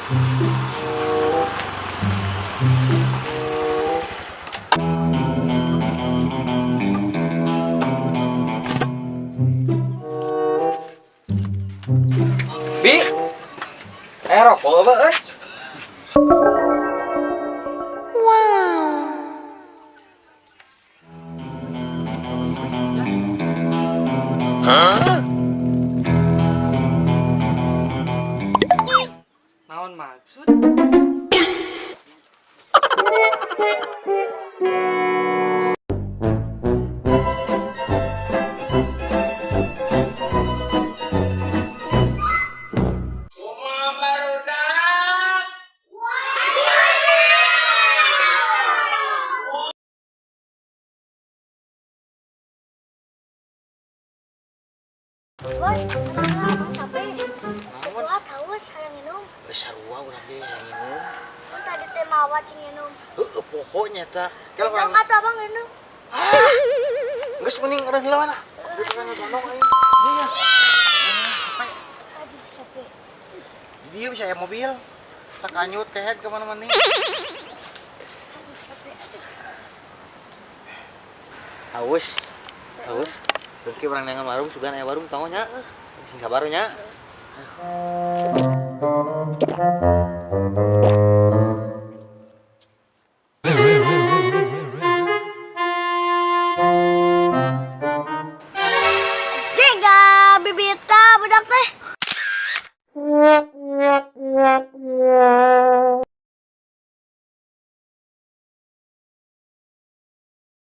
Bi. Eh, rokok apa euy? Naon maksud? Bos, tenang abang capek. Wah, haus hayang minum. Geus sarua urang ge hayang minum. Mun tadi teh mawa cing minum. Heueuh, pokoknya ta. Kalau Minum urang atuh abang minum. Geus mending urang heula lah. Urang tolong aing. Iya. Aduh, capek. Di dieu bisa aya mobil. Tak anyut kehead ke mana-mana. Aduh, capek. Aduh. Haus. Haus. Beuki urang neangan warung, sugan aya warung tong nya. Sing sabar nya. Jika bibita budak teh.